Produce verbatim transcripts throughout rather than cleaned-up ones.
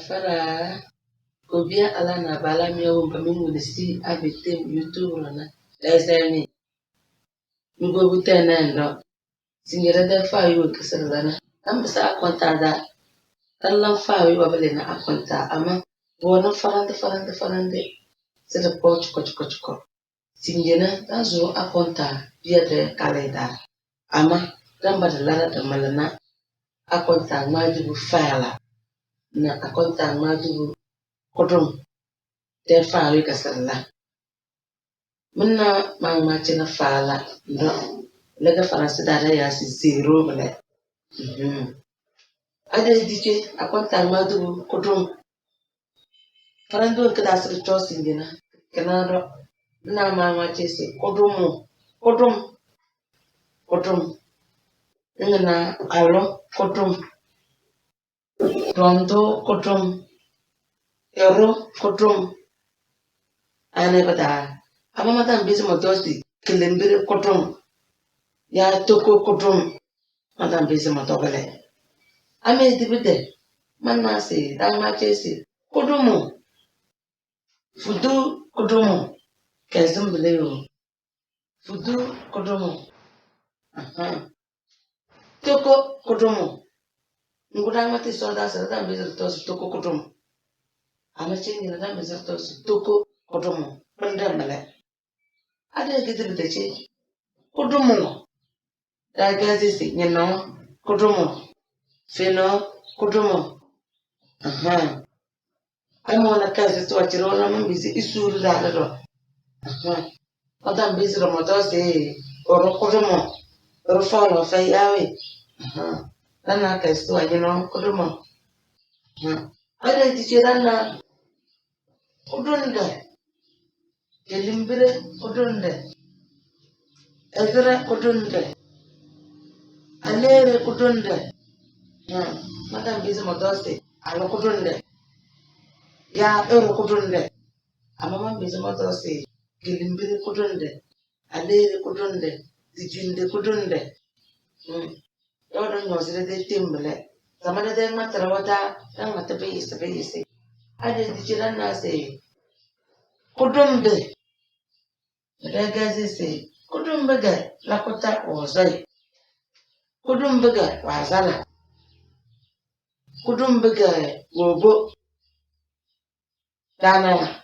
Fara, kobia ala na bala mi awo mba mi nguni si abetem YouTube rona. Lezemi. Mi go bu tene ndo. Singere de fa yu kesere dana. Am bisa akonta da. Allan fa yu wabale na akonta ama. Bona farande, farande, farande. Sede po chuko, chuko, chuko. Singena, dazu akonta bia de kaleda. Ama, damba de lara de malana. Akonta ngma dibu fala. Na akonta ngma dibu kudum. De fa wi kasala. Mina mangma chena fala. Ndo. Lega farasi dada ya si zero bele. Mhm. Ade diche, akonta ngma dibu kudum. Farandu ke da siri chosi ngina. Kena do. Na mama chesi. Kudumu. Kudum. Kudum. Ngina alo. Kudum. Tonto. Kudum. Ero. Kudum. Ane bada. Ama madam bisi motosi. Kilimbiri. Kudum. Ya toko. Kudum. Madam bisi motogele. Ame dibide. Manasi. Dama chesi. Kudumu. Fudu kudumu. Kezim bile yo. Fudu kudumu. Aha. Toko kudumu. Nguda ngati soda sere da mbezi tosi toko kudumu. Ama chingi na da mbezi tosi toko kudumu. Pende mele. Ade gidi bide chi. Kudumu. Dagazisi, nyino, kudumu. Fino, kudumu. Aha. Amo na kazi tu achiro na mambisi isuru da do. Aha. Oda mbisi do moto se, oro kudumu. Oro folo fe yawe. Aha. Nana kazi tu anyino kudumu. Aha. Ada dichira na kudunde. Kilimbire kudunde. Ezire kudunde. Alere kudunde. Hmm. Madam bisi motosi. Alo kudunde. Ya ero kudunde. Ama mambisi motosi. Kilimbire kudunde. Alere kudunde. Dijinde kudunde. Hmm. Yodo nyosire de timbile. Zamana de matara wata. Dang mata beyisi beyisi. Ade dichira nase. Kudumbe. Regezisi. Kudumbe ge lakuta wozoi. Kudumbe ge wazala. Kudumbe ge wobo. Dana.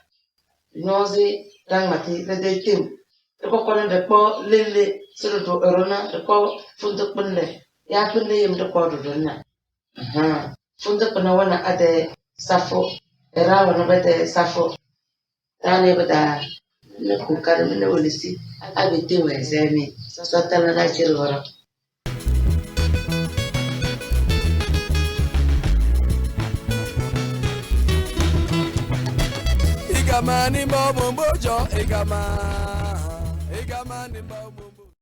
Nyozi dangmati de de tim. De koko na de kpo lele. Sulu do erona de kpo funde kpende. Ya kpende yim de kpo do dona. Aha. Funde kpende wana ade safo. Era wana bede safo. Tani bada ne kukari mene wolisi. Abete wezemi. Sotana da chiri woro. Igama ni bobo bojo, igama. Igama ni bobo.